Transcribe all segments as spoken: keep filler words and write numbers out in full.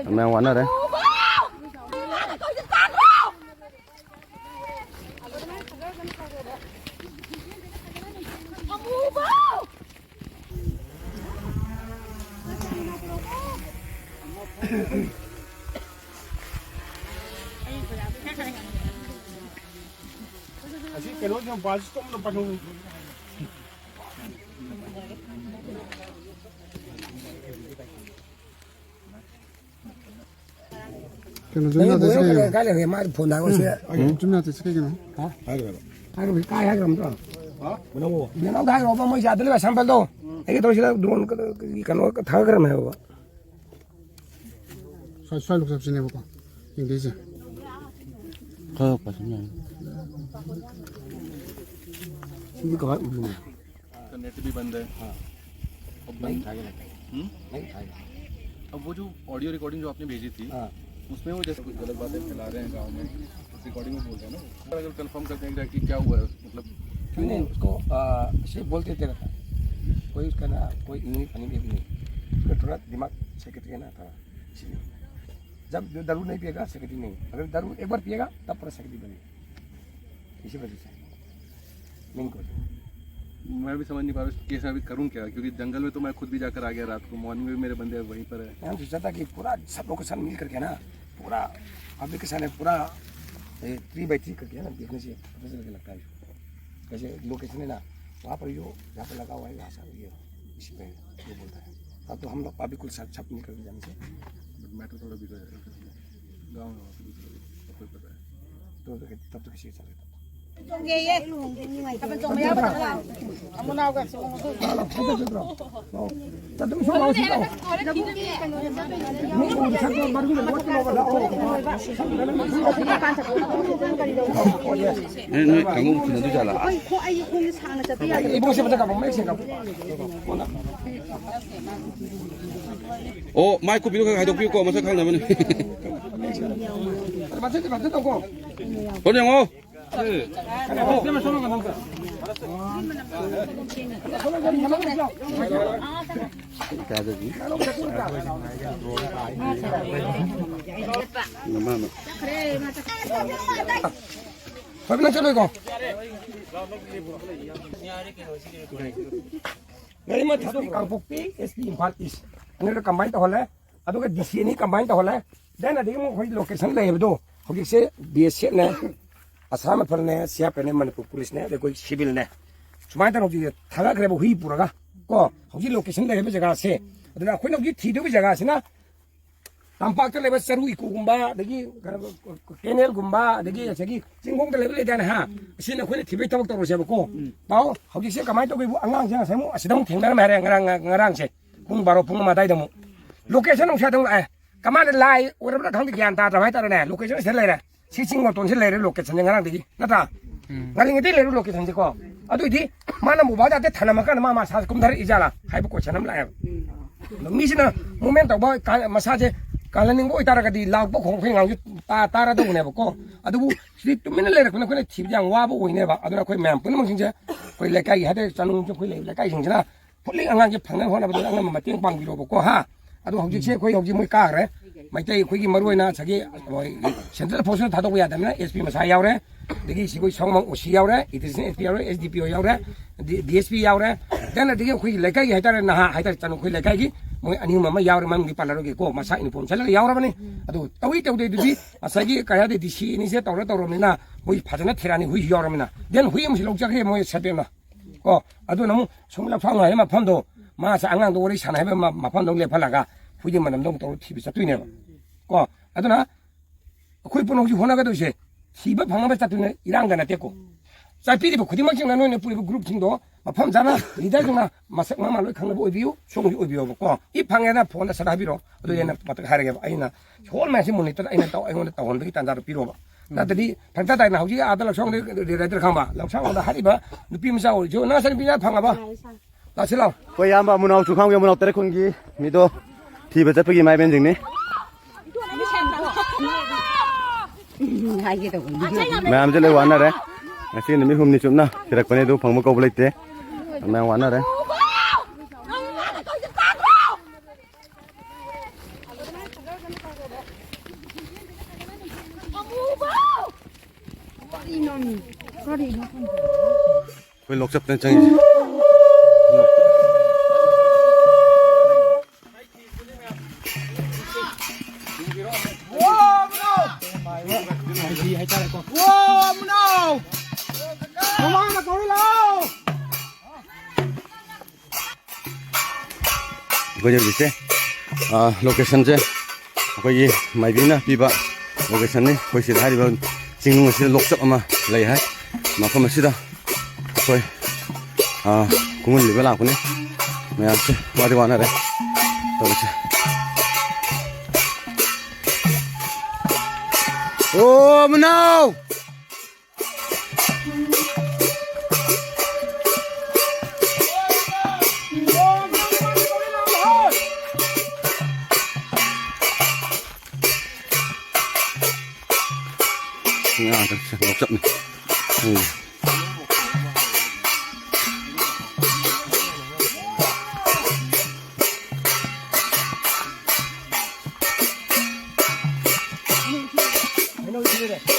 ꯃꯌꯥꯝ ꯋꯥꯅꯔꯦ꯫ ꯑꯁꯤ ꯀꯩꯅꯣ ꯌꯥꯝ ꯕꯥꯁ ꯇꯣꯡꯅ ꯄꯥꯊꯣꯛ꯫ ꯀꯩꯅꯣ, ꯅꯪꯒꯤ ꯖꯨꯝ ꯌꯥꯗ꯭ꯔꯤꯁꯦ ꯕꯣꯏ ꯀꯩꯒꯤꯅꯣ? ꯀꯥꯏ ꯂꯩꯔꯦ? ꯃꯥ ꯐꯣꯟ ꯍꯥꯏꯔꯛꯑꯣ ꯁꯤ꯫ ꯎꯝ, ꯖꯨꯝ ꯌꯥꯗ꯭ꯔꯤꯁꯦ ꯀꯩꯒꯤꯅꯣ? ꯍꯥ? ꯍꯥꯏꯔꯣ, ꯍꯥꯏꯔꯣ꯫ ꯍꯥꯏꯔꯣ, ꯀꯥꯏ ꯍꯥꯏꯈ꯭ꯔꯕ ꯅꯠꯇ꯭ꯔꯣ? ꯍꯥ? ꯃꯅꯥꯎ꯫ ꯃꯅꯥꯎꯗ ꯍꯥꯏꯈ꯭ꯔꯣꯕ, ꯃꯣꯏ ꯌꯥꯗ ꯂꯩꯕ ꯁꯦꯝꯄꯜꯗꯣ꯫ ꯎꯝ꯫ ꯑꯩꯒꯤ ꯇꯧꯔꯤꯁꯤꯗ ꯗ꯭ꯔꯣꯟ ꯀ-, ꯀ-, ꯀꯩꯅꯣ ꯊꯥꯒꯠꯈ꯭ꯔꯕꯅꯦ ꯍꯥꯏꯕ꯫ ꯁ꯭ꯋꯥꯏ, ꯁ꯭ꯋꯥꯏ ꯂꯣꯛꯆꯠꯁꯤꯅꯦꯕꯀꯣ ꯌꯦꯡꯗꯣꯏꯁꯦ꯫ ꯈꯔ ꯄꯥꯏꯁꯟ ꯌꯥꯅꯤ꯫ ꯁꯤꯗꯤ ꯀꯃꯥꯏꯅ ꯎꯗꯣꯏꯅꯣ? तो नेट भी बंद है। हाँ। अब नहीं बंद। उठाएगा, लगता है। हम्म? नहीं उठाएगा। अब वो जो ऑडियो रिकॉर्डिंग जो आपने भेजी थी, हाँ। उसमें वो जैसे कुछ गलत बातें फैला रहे हैं गाँव में, उस रिकॉर्डिंग में बोल रहे हैं ना, अगर कंफर्म करते हैं एग्जैक्टली क्या हुआ है, मतलब, क्यों? नहीं, नहीं, उसको, आ, सिर्फ बोलते देते रहता है। कोई उसका ना, कोई इंग्लिश फनी भी नहीं। उसका थोड़ा दिमाग सेक्रेटरी है ना, थोड़ा, इसीलिए। जब जो दारू नहीं पिएगा, सेक्रेटरी नहीं। अगर दारू एक बार पिएगा, तब पूरा सेक्रेटरी बनेगा। इसी वजह से। Main cause. मैं भी समझ नहीं पा रहा, केस में अभी करूँ क्या, क्योंकि जंगल में तो मैं खुद भी जाकर आ गया रात को, मॉर्निंग में भी मेरे बंदे वहीं पर है। मैंने सोचा था कि पूरा सब लोग के साथ मिल करके ना, पूरा पब्लिक के साथ पूरा, ए, थ्री बाई थ्री करके ना, देखने से पता चल के लगता है। जैसे लोकेशन है ना, वहाँ पर जो, जहाँ पर लगा हुआ है, यहाँ से ये, इसी पे ये बोलता है। अब तो हम लोग पब्लिक को सब, सब मिल करके जाने से। बट मैटर थोड़ा बिगड़ जाएगा। गाँव में वहाँ पे दूसरा कोई पता है। तो, तो तब तो किसी के साथ रहता। ꯅꯣꯏ, ꯅꯣꯏ ꯀꯥꯡꯒꯧ ꯊꯤꯟꯅꯗꯣꯏ ꯖꯥꯠꯂꯥ? ꯑꯩ ꯈꯣ-, ꯑꯩꯒꯤ ꯈꯣꯡꯁꯦ ꯁꯥꯡꯅ ꯆꯠꯄ ꯌꯥꯗꯦ꯫ ꯏꯕꯨꯡꯁꯦ ꯐꯖꯅ ꯀꯥꯞꯄꯣ, ꯃꯌꯦꯛ ꯁꯦꯡꯅ ꯀꯥꯞꯄꯣ꯫ ꯑꯣ, ꯃꯥꯏ ꯀꯨꯞꯄꯤꯗꯣ ꯈꯔ ꯈꯥꯏꯗꯣꯛꯄꯤꯌꯨꯀꯣ, ꯃꯁꯛ ꯈꯪꯅꯕꯅꯤ꯫ ꯃꯁꯛꯇꯤ ꯐꯖꯅ ꯇꯧꯀꯣ꯫ ꯐꯣꯟ ꯌꯦꯡꯉꯣ꯫ ꯐꯖꯅ ꯆꯠꯂꯣꯏꯀꯣ? ꯅꯔꯤꯃ ꯊꯥꯗꯣꯛ ꯀꯥꯡꯄꯣꯛꯄꯤ ꯑꯦꯁ ꯄꯤ ꯏꯝꯐꯥꯜ ꯏꯁ ꯑꯅꯤꯗꯣ ꯀꯝꯕꯥꯏꯟ ꯇꯧꯍꯜꯂꯦ꯫ ꯑꯗꯨꯒ ꯗꯤ ꯁꯤ ꯑꯅꯤ ꯀꯝꯕꯥꯏꯟ ꯇꯧꯍꯜꯂꯦ꯫ ꯗꯦꯟ ꯑꯗꯒꯤ ꯑꯃꯨꯛ ꯑꯩꯈꯣꯏ ꯂꯣꯀꯦꯁꯟ ꯂꯩ ꯍꯥꯏꯕꯗꯣ, ꯍꯧꯖꯤꯛꯁꯦ ꯕꯤ ꯑꯦꯁ ꯑꯦꯐꯅꯦ, Assam ꯔꯥꯏꯐꯜꯅꯦ, C R P ꯑꯦꯐꯅꯦ, Manipur ꯄꯨꯂꯤꯁꯅꯦ, ꯑꯗꯩ ꯑꯩꯈꯣꯏ ꯁꯤꯚꯤꯜꯅꯦ꯫ ꯁꯨꯃꯥꯏꯅ ꯇꯧꯅ ꯍꯧꯖꯤꯛ ꯊꯥꯒꯠꯈ꯭ꯔꯦꯕ ꯍꯨꯏ ꯄꯨꯔꯒ꯫ ꯀꯣ, ꯍꯧꯖꯤꯛ ꯂꯣꯀꯦꯁꯟ ꯂꯩꯔꯤꯕ ꯖꯒꯥꯁꯦ꯫ ꯑꯗꯨꯅ ꯑꯩꯈꯣꯏꯅ ꯍꯧꯖꯤꯛ ꯊꯤꯗꯧꯕ ꯖꯒꯥꯁꯤꯅ ꯇꯝꯄꯥꯛꯇ ꯂꯩꯕ ꯆꯔꯨ ꯏꯀꯨꯒꯨꯝꯕ, ꯑꯗꯒꯤ ꯀꯩꯅꯣ, ꯀꯦꯅꯦꯜꯒꯨꯝꯕ, ꯑꯗꯒꯤ ꯉꯁꯥꯏꯒꯤ ꯆꯤꯡꯈꯣꯡꯗ ꯂꯩꯕ ꯂꯩꯗꯥꯏꯅꯦ, ꯍꯥ? ꯑꯁꯤꯅ ꯑꯩꯈꯣꯏꯅ ꯊꯤꯕꯩ ꯊꯕꯛ ꯇꯧꯔꯁꯦꯕꯀꯣ꯫ ꯄꯥꯎ ꯍꯧꯖꯤꯛꯁꯦ ꯀꯃꯥꯏꯅ ꯇꯧꯒꯦꯕꯨ, ꯑꯉꯥꯡꯁꯦ ꯉꯁꯥꯏ ꯑꯃꯨꯛ ꯑꯁꯤꯗ ꯑꯃꯨꯛ ꯊꯦꯡꯅꯔꯝꯃꯦ ꯍꯥꯏꯔꯦ, ꯉꯔꯥꯡ, ꯉꯔꯥꯡꯁꯦ ꯄꯨꯡ ꯕꯥꯔꯣ, ꯄꯨꯡ ꯑꯃ ꯑꯗꯥꯏꯗ ꯑꯃꯨꯛ ꯂꯣꯀꯦꯁꯟ ꯑꯃꯨꯛ ꯁ꯭ꯋꯥꯏꯗ ꯑꯃꯨꯛ ꯂꯥꯛꯑꯦ꯫ ꯀꯃꯥꯏꯅ ꯂꯥꯏ ꯑꯣꯏꯔꯕ꯭ꯔꯥ ꯈꯪꯗꯦ, ꯒ꯭ꯌꯥꯟ ꯇꯥꯗ꯭ꯔꯕ ꯍꯥꯏꯇꯥꯔꯦꯅꯦ꯫ ꯂꯣꯀꯦꯁꯟ ꯁꯤꯗ ꯂꯩꯔꯦ꯫ ꯁꯤ ꯆꯤꯡ ꯃꯇꯣꯟꯁꯤ ꯂꯩꯔꯦ ꯂꯣꯀꯦꯁꯟꯁꯦ ꯉꯔꯥꯡꯗꯒꯤ, ꯅꯠꯇ꯭ꯔꯥ? ꯎꯝ꯫ ꯉꯥꯔꯤꯉꯩꯗꯩ ꯂꯩꯔꯦ ꯂꯣꯀꯦꯁꯟꯁꯦꯀꯣ꯫ ꯑꯗꯨꯏꯗꯤ ꯃꯥꯅ ꯃꯣꯕꯥꯏꯜꯗ ꯍꯥꯏꯐꯦꯠ ꯊꯅꯝꯃꯀꯥꯟꯗ ꯃꯥ ꯃꯁꯥꯁꯦ ꯀꯨꯝꯊꯔꯛꯏ ꯖꯥꯠꯂꯥ ꯍꯥꯏꯕ ꯀꯣꯏꯁꯟ ꯑꯃ ꯂꯥꯛꯑꯦꯕ꯫ ꯑꯗꯣ ꯃꯤꯁꯤꯅ ꯃꯨꯞꯃꯦꯟ ꯇꯧꯕ ꯀꯥ-, ꯃꯁꯥꯁꯦ ꯀꯥꯜꯍꯟꯅꯤꯡꯕ ꯑꯣꯏꯇꯥꯔꯒꯗꯤ ꯂꯥꯎꯕ ꯈꯣꯡꯕ ꯑꯩꯈꯣꯏ ꯉꯥꯡꯁꯨ ꯇꯥ-, ꯇꯥꯔꯗꯧꯕꯅꯦꯕꯀꯣ꯫ ꯑꯗꯨꯕꯨ ꯁꯤꯗꯤ ꯇꯨꯃꯤꯟꯅ ꯂꯩꯔꯛꯄꯅ ꯑꯩꯈꯣꯏꯅ ꯊꯤꯕꯗ ꯌꯥꯝ ꯋꯥꯕ ꯑꯣꯏꯅꯦꯕ꯫ ꯑꯗꯨꯅ ꯑꯩꯈꯣꯏ ꯃꯌꯥꯝ ꯄꯨꯝꯅꯃꯛꯁꯤꯡꯁꯦ, ꯑꯩꯈꯣꯏ ꯂꯩꯀꯥꯏꯒꯤ ꯍꯥꯏꯇꯥꯔꯦ, ꯆꯥꯅꯨꯡꯁꯨ ꯑꯩꯈꯣꯏ ꯂꯩ, ꯂꯩꯀꯥꯏꯁꯤꯡꯁꯤꯅ ꯐꯨꯜꯂꯤ ꯑꯉꯥꯡꯁꯦ ꯐꯪꯅꯕ ꯍꯣꯠꯅꯕꯗ ꯑꯉꯝꯕ ꯃꯇꯦꯡ ꯄꯥꯡꯕꯤꯔꯣꯕꯀꯣ, ꯍꯥ? ꯑꯗꯣ ꯍꯧꯖꯤꯛꯁꯦ ꯑꯩꯈꯣꯏ ꯍꯧꯖꯤꯛ ꯃꯣꯏ ꯀꯥꯈ꯭ꯔꯦ꯫ ꯃꯩꯇꯩ ꯑꯩꯈꯣꯏꯒꯤ ꯃꯔꯨ ꯑꯣꯏꯅ ꯉꯁꯥꯏꯒꯤ ꯁꯦꯟꯇ꯭ꯔꯦꯜ ꯐꯣꯔꯁꯅ ꯊꯥꯗꯣꯛꯄ ꯌꯥꯗꯕꯅꯤꯅ ꯑꯦꯁ ꯄꯤ ꯃꯁꯥ ꯌꯥꯎꯔꯦ, ꯑꯗꯒꯤ ꯁꯤ ꯑꯩꯈꯣꯏ ꯁꯣꯝꯃꯪ ꯑꯣ ꯁꯤ ꯌꯥꯎꯔꯦ, ꯏꯗꯤꯁꯅꯦꯜ ꯑꯦꯁ ꯄꯤ ꯌꯥꯎꯔꯦ, ꯑꯦꯁ ꯗꯤ ꯄꯤ ꯑꯣ ꯌꯥꯎꯔꯦ, ꯗꯤ ꯑꯦꯁ ꯄꯤ ꯌꯥꯎꯔꯦ, ꯗꯦꯟ ꯑꯗꯒꯤ ꯑꯩꯈꯣꯏꯒꯤ ꯂꯩꯀꯥꯏꯒꯤ ꯍꯥꯏꯇꯥꯔꯦ, ꯅꯍꯥ ꯍꯥꯏꯇꯥꯔꯦ, ꯆꯥꯅꯨ ꯑꯩꯈꯣꯏ ꯂꯩꯀꯥꯏꯒꯤ ꯃꯣꯏ ꯑꯅꯤ ꯑꯍꯨꯝ ꯑꯃ ꯌꯥꯎꯔꯦ, ꯃꯃꯤꯡꯗꯤ ꯄꯜꯂꯔꯣꯏꯒꯦꯀꯣ, ꯃꯁꯥ ꯏꯅꯤꯐꯣꯔꯝ ꯁꯦꯠꯂꯒ ꯌꯥꯎꯔꯕꯅꯤ꯫ ꯑꯗꯨ ꯇꯧꯏ ꯇꯧꯗꯦꯗꯨꯗꯤ ꯉꯁꯥꯏꯒꯤ ꯀꯩ ꯍꯥꯏꯗꯤ ꯗꯤ ꯁꯤ ꯑꯅꯤꯁꯦ ꯇꯧꯔ ꯇꯧꯔꯕꯅꯤꯅ ꯃꯣꯏ ꯐꯖꯅ ꯊꯤꯔꯛꯑꯅꯤ, ꯍꯨꯏꯁꯨ ꯌꯥꯎꯔꯕꯅꯤꯅ꯫ ꯗꯦꯟ ꯍꯨꯏ ꯑꯃꯁꯨ ꯂꯧꯖꯈ꯭ꯔꯦ ꯃꯣꯏ ꯁꯦꯄꯦꯝꯅ꯫ ꯀꯣ, ꯑꯗꯨꯅ ꯑꯃꯨꯛ ꯁꯨꯝ ꯂꯧꯁꯥꯡ ꯍꯥꯏꯕ ꯃꯐꯝꯗꯣ, ꯃꯥꯁꯦ ꯑꯉꯥꯡꯗꯣ ꯋꯥꯔꯤ ꯁꯥꯟꯅ ꯍꯥꯏꯕ ꯃ-, ꯃꯐꯝꯗꯣ ꯂꯦꯞꯍꯜꯂꯒ ꯍꯨꯏꯒꯤ ꯃꯅꯝꯗꯣ ꯑꯃꯨꯛ ꯇꯧꯔ ꯊꯤꯕ ꯆꯠꯇꯣꯏꯅꯦꯕ꯫ ꯀꯣ, ꯑꯗꯨꯅ ꯑꯩꯈꯣꯏ ꯄꯨꯝꯅꯃꯛꯁꯨ ꯍꯣꯠꯅꯒꯗꯣꯏꯁꯦ ꯊꯤꯕ ꯐꯪꯅꯕ ꯆꯠꯇꯣꯏꯅꯦ, ꯏꯔꯥꯡꯗ ꯅꯠꯇꯦꯀꯣ꯫ ꯆꯠꯄꯤꯔꯤꯕ ꯈꯨꯗꯤꯡꯃꯛꯁꯤꯡꯅ ꯅꯣꯏꯅ ꯄꯨꯔꯤꯕ ꯒ꯭ꯔꯨꯞꯁꯤꯡꯗꯣ ꯃꯐꯝ ꯆꯥꯅ ꯂꯤꯗꯔꯁꯤꯡꯅ ꯃꯁꯛ ꯃꯃꯥꯟ ꯂꯣꯏ ꯈꯪꯅꯕ ꯑꯣꯏꯕꯤꯌꯨ, ꯁꯣꯝꯒꯤ ꯑꯣꯏꯕꯤꯌꯣꯕꯀꯣ꯫ ꯏ ꯐꯪꯉꯦꯅ ꯐꯣꯟꯗ ꯁꯠ ꯍꯥꯏꯕꯤꯔꯛꯑꯣ, ꯑꯗꯨꯗꯤ ꯑꯩꯅ ꯃꯊꯛ ꯍꯥꯏꯔꯒꯦꯕ꯫ ꯑꯩꯅ ꯍꯣꯜ ꯃꯌꯥꯝꯁꯤ ꯃꯣꯅꯤꯇꯔ ꯑꯩꯅ ꯇꯧ-, ꯑꯩꯉꯣꯟꯗ ꯇꯧꯍꯟꯕꯒꯤ ꯇꯥꯟꯖꯥꯗꯣ ꯄꯤꯔꯣꯕ꯫ ꯅꯠꯇ꯭ꯔꯗꯤ ꯐꯔꯛ ꯇꯥ ꯇꯥꯏꯅ ꯍꯧꯖꯤꯛ ꯑꯥꯗ ꯂꯧꯁꯪꯗ ꯔꯦꯗꯔ ꯈꯪꯕ? ꯂꯧꯁꯪꯗ ꯍꯥꯏꯔꯤꯕ ꯅꯨꯄꯤ ꯃꯆꯥ ꯑꯣꯏꯔꯁꯨ, "ꯅꯪ ꯅꯆꯥꯅꯨꯄꯤ ꯅꯪ ꯐꯪꯉꯕ? ꯂꯥꯛꯁꯤ ꯂꯥꯛꯑꯣ꯫" ꯑꯩꯈꯣꯏ ꯏꯌꯥꯝꯕ ꯑꯃꯨꯅꯥꯎ ꯆꯨꯈꯥꯝꯒꯤ ꯑꯃꯨꯅꯥꯎ ꯇꯔꯦꯠ ꯈꯨꯟꯒꯤ ꯃꯤꯗꯣ ꯊꯤꯕ ꯆꯠꯄꯒꯤ ꯃꯥꯏꯕꯦꯟꯁꯤꯡꯅꯤ꯫ ꯍꯥꯏꯒꯦ ꯇꯧꯕꯅꯤ꯫ ꯃꯌꯥꯝꯁꯦ ꯂꯣꯏ ꯋꯥꯅꯔꯦ꯫ ꯉꯁꯤ ꯅꯨꯃꯤꯠ ꯍꯨꯝꯅꯤ ꯆꯨꯞꯅ ꯊꯤꯔꯛꯄꯅꯦ, ꯑꯗꯨ ꯐꯪꯕ ꯀꯧꯕ ꯂꯩꯇꯦ꯫ ꯃꯌꯥꯝ ꯋꯥꯅꯔꯦ꯫ ꯑꯩꯈꯣꯏ ꯂꯣꯛꯆꯞꯇꯅ ꯆꯪꯉꯤꯁꯦ꯫ ꯑꯩꯈꯣꯏꯁꯦ ꯍꯧꯖꯤꯛꯁꯦ, ꯑꯥ, locationꯁꯦ ꯑꯩꯈꯣꯏꯒꯤ ꯃꯥꯏꯕꯤꯅ ꯄꯤꯕ locationꯅꯤ꯫ ꯑꯩꯈꯣꯏ ꯁꯤꯗ ꯍꯥꯏꯔꯤꯕ ꯆꯤꯡꯅꯨꯡ ꯑꯁꯤꯗ ꯂꯣꯛꯆꯞ ꯑꯃ ꯂꯩ ꯍꯥꯏ꯫ ꯃꯐꯝ ꯑꯁꯤꯗ ꯑꯩꯈꯣꯏ, ꯑꯥ, ꯈꯣꯡꯒꯨꯜ ꯂꯤꯕ ꯂꯥꯛꯄꯅꯤ ꯃꯌꯥꯝꯁꯦ꯫ ꯋꯥꯗꯤ ꯋꯥꯅꯔꯦ ꯇꯧꯔꯤꯁꯦ꯫ ꯑꯣ ꯃꯅꯥꯎ! ꯉꯥ ꯂꯣꯛꯆꯞꯅꯤ꯫ ꯎꯝ꯫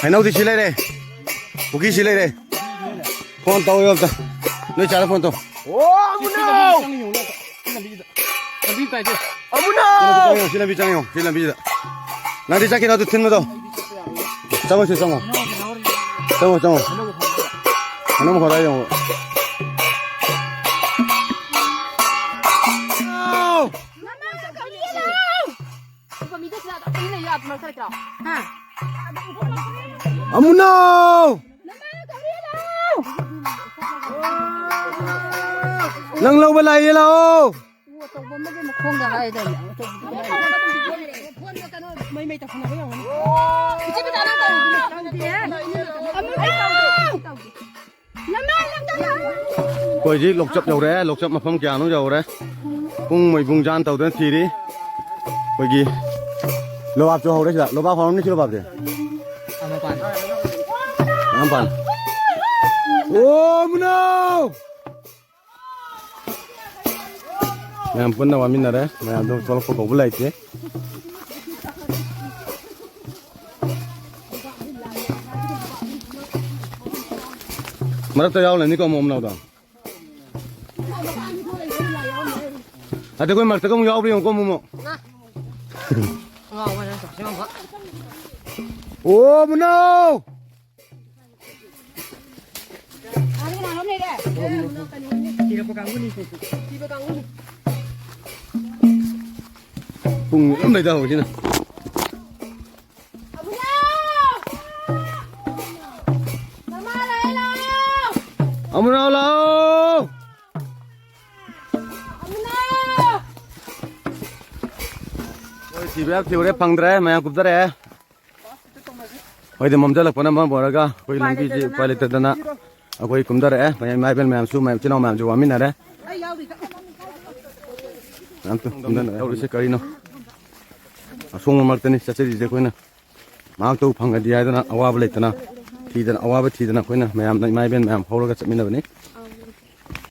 ꯍꯩꯅꯧꯗꯤ ꯁꯤ ꯂꯩꯔꯦ꯫ ꯄꯨꯈ꯭ꯔꯤ ꯁꯤ ꯂꯩꯔꯦ꯫ Phone ꯇꯧ ꯑꯝꯇ꯫ ꯅꯣꯏ ꯆꯥꯗ phone ꯇꯧ꯫ ꯑꯣ, ꯑꯃꯨꯅꯥꯎ! ꯂꯝꯕꯤ ꯇꯥꯏꯁꯦ꯫ ꯑꯃꯨꯅꯥꯎ! ꯁꯤ ꯂꯝꯕꯤ ꯆꯪꯉꯣ, ꯁꯤ ꯂꯝꯕꯤ ꯆꯪꯉꯣ꯫ ꯁꯤ ꯂꯝꯕꯤꯁꯤꯗ꯫ ꯅꯪꯗꯤ ꯆꯠꯈꯤꯅꯣ, ꯑꯗꯨ ꯊꯤꯟꯕꯗꯣ꯫ ꯆꯪꯉꯣ, ꯁꯤ ꯆꯪꯉꯣ꯫ ꯆꯪꯉꯣ, ꯆꯪꯉꯣ꯫ ꯍꯩꯅꯧ ꯃꯈꯣꯟ ꯇꯥꯏ ꯌꯦꯡꯉꯣ꯫ ꯑꯃꯨꯅꯥꯎ! ꯅꯪ ꯂꯧꯕ ꯂꯥꯛꯑꯦ, ꯂꯥꯛꯑꯣ꯫ ꯑꯩꯈꯣꯏ ꯍꯧꯖꯤꯛ ꯂꯣꯛꯆꯞ ꯌꯧꯔꯦ, ꯂꯣꯛꯆꯞ ꯃꯐꯝ ꯀꯌꯥꯅꯣ ꯌꯧꯔꯦ꯫ ꯄꯨꯡ ꯃꯣꯏ ꯄꯨꯡ ꯖꯥꯟ ꯇꯧꯗꯅ ꯊꯤꯔꯤ꯫ ꯑꯩꯈꯣꯏꯒꯤ ꯂꯣꯕꯥꯞꯁꯨ ꯍꯧꯔꯦ ꯁꯤꯗ꯫ ꯂꯣꯕꯥꯞ ꯍꯧꯔꯝꯅꯤ ꯁꯤ ꯂꯣꯕꯥꯞꯁꯦ꯫ ꯍꯪꯒꯥꯝꯄꯥꯟ꯫ ꯑꯣ ꯃꯨꯅꯥꯎ! ꯃꯌꯥꯝ ꯄꯨꯟꯅ ꯋꯥꯃꯤꯟꯅꯔꯦ꯫ ꯃꯌꯥꯝꯗꯣ ꯊꯣꯛꯂꯛꯄ ꯀꯧꯕ ꯂꯩꯇꯦ꯫ ꯃꯔꯛꯇ ꯌꯥꯎ ꯂꯩꯅꯤꯀꯣ ꯑꯃꯨꯛ ꯃꯨꯅꯥꯎꯗꯣ꯫ ꯑꯗ ꯑꯩꯈꯣꯏ ꯃꯔꯛꯇꯒ ꯑꯃꯨꯛ ꯌꯥꯎꯕ꯭ꯔꯥ ꯌꯦꯡꯉꯨꯀꯣ ꯑꯃꯨꯛ ꯑꯃꯨꯛ꯫ ꯉꯥꯎꯕ ꯅꯪ ꯇꯧꯁꯤ ꯉꯝꯕ꯫ ꯑꯣ ꯃꯨꯅꯥꯎ! ꯄꯨꯡ ꯑꯗꯨꯝ ꯂꯩꯗ ꯍꯧꯖꯤꯛꯅ꯫ ꯑꯃꯨꯅꯥꯎ ꯂꯥꯛꯑꯣ! ꯑꯃꯨꯅꯥꯎ! ꯍꯣꯏ, ꯊꯤꯕ ꯌꯥꯝ ꯊꯤꯔꯨꯔꯦ, ꯐꯪꯗ꯭ꯔꯦ, ꯃꯌꯥꯝ ꯀꯨꯝꯊꯔꯛꯑꯦ꯫ ꯍꯣꯏꯗꯤ ꯃꯝꯁꯤꯜꯂꯛꯄꯅ ꯃꯔꯝ ꯑꯣꯏꯔꯒ ꯑꯩꯈꯣꯏ ꯂꯝꯕꯤꯁꯤ ꯎꯄꯥꯏ ꯂꯩꯇꯗꯅ ꯑꯩꯈꯣꯏ ꯀꯨꯝꯊꯔꯛꯑꯦ꯫ ꯃꯌꯥꯝ ꯏꯃꯥ ꯏꯕꯦꯟ ꯃꯌꯥꯝꯁꯨ, ꯃꯌꯥꯝ ꯏꯆꯤꯟ ꯏꯅꯥꯎ ꯃꯌꯥꯝꯁꯨ ꯋꯥꯃꯤꯟꯅꯔꯦ꯫ ꯃꯌꯥꯝ ꯀꯨꯝꯊꯅꯔꯦ꯫ ꯇꯧꯔꯤꯁꯦ ꯀꯔꯤꯅꯣ? ꯑꯁꯣꯡꯕ ꯃꯔꯛꯇꯅꯤ ꯆꯠꯆꯔꯤꯁꯦ ꯑꯩꯈꯣꯏꯅ꯫ ꯃꯍꯥꯛꯇꯕꯨ ꯐꯪꯉꯗꯤ ꯍꯥꯏꯗꯅ ꯑꯋꯥꯕ ꯂꯩꯇꯅ ꯊꯤꯗꯅ, ꯑꯋꯥꯕ ꯊꯤꯗꯅ ꯑꯩꯈꯣꯏꯅ ꯃꯌꯥꯝꯅ, ꯏꯃꯥ ꯏꯕꯦꯟ ꯃꯌꯥꯝ ꯍꯧꯔꯒ ꯆꯠꯃꯤꯟꯅꯕꯅꯤ꯫